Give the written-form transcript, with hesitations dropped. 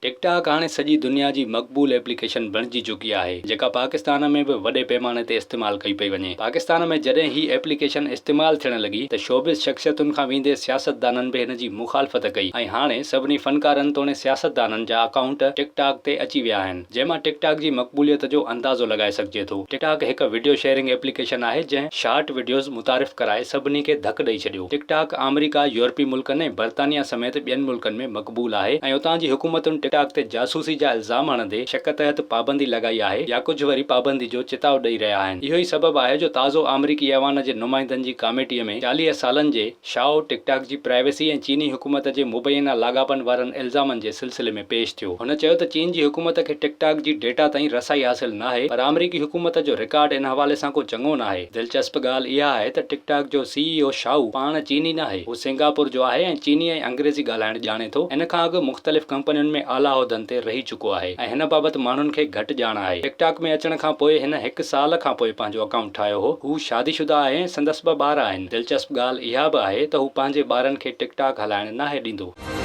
ٽڪ talk هاڻي سڄي دنيا جي مقبول ايپليڪيشن بڻجي چڪي آهي، جيڪا پاڪستان ۾ به وڏي پيماني تي استعمال ڪئي پئي وڃي. پاڪستان ۾ جڏهن هي ايپليڪيشن استعمال ٿيڻ لڳي ته شوبز شخصيتن کان ويندي سياستدانن به هن جي مخالفت ڪئي ۽ هاڻي سڀني فنڪارن توڻي سياستدانن جا اڪائونٽ ٽڪ ٽاڪ تي اچي ويا آهن، جنهن مان ٽڪ ٽاڪ جي مقبوليت جو اندازو لڳائي سگهجي ٿو. ٽڪ ٽاڪ هڪ وڊيو شيئرنگ ايپليڪيشن آهي، جنهن شارٽ وڊيوز متعارف ڪرائي سڀني کي ڌڪ ڏئي ڇڏيو. ٽڪ ٽاڪ آمريڪا، يورپي ملڪن ۽ برطانيا سميت ٻين ملڪن ۾ مقبول آهي ۽ اتان جي حڪومتن ٽڪ ٽاڪ تي جاسوسي جا الزام هڻندي شڪ تحت پابندي لڳائي آهي يا ڪجهه وري پابندي جو چتاء ڏئي رهيا آهن. اهو ئي سبب آهي جو تازو آمريڪي ايوان جي نمائندن جي ڪاميٽي ۾ 40 سالن جي شائو ٽڪ ٽاڪ جي پرائيويسي ۽ چيني حڪومت جي مبينا لاڳاپن وارن الزامن جي سلسلي ۾ پيش ٿيو. هن چيو ته چين جي حڪومت کي ٽڪ ٽاڪ جي ڊيٽا تائين رسائي حاصل ناهي پر آمريڪي حڪومت جو رڪارڊ ان حوالي سان ڪو چڱو ناهي. دلچسپ ڳالهه اها آهي ته ٽڪ ٽاڪ جو سي اي او شائو پاڻ چيني ناهي، هو سنگاپور جو آهي ۽ چيني ۽ انگريزي ڳالهائڻ ڄاڻي ٿو. ان کان اڳ مختلف ڪمپنين ۾ اعليٰ عهدن تي رهي چڪو آهي ۽ هن بابت ماڻهن کي گهٽ ڄاڻ آهي. ٽڪ ٽاڪ ۾ اچڻ کان پوء هن هڪ سال کان پوء پنهنجو اڪائونٽ ٺاهيو هو. هو شادي شده آهي ۽ سندس ٻه ٻار آهن. دلچسپ ڳالهه اها به آهي ته هو پنهنجي ٻارن کي ٽڪ ٽاڪ هلائڻ ناهي ڏيندو.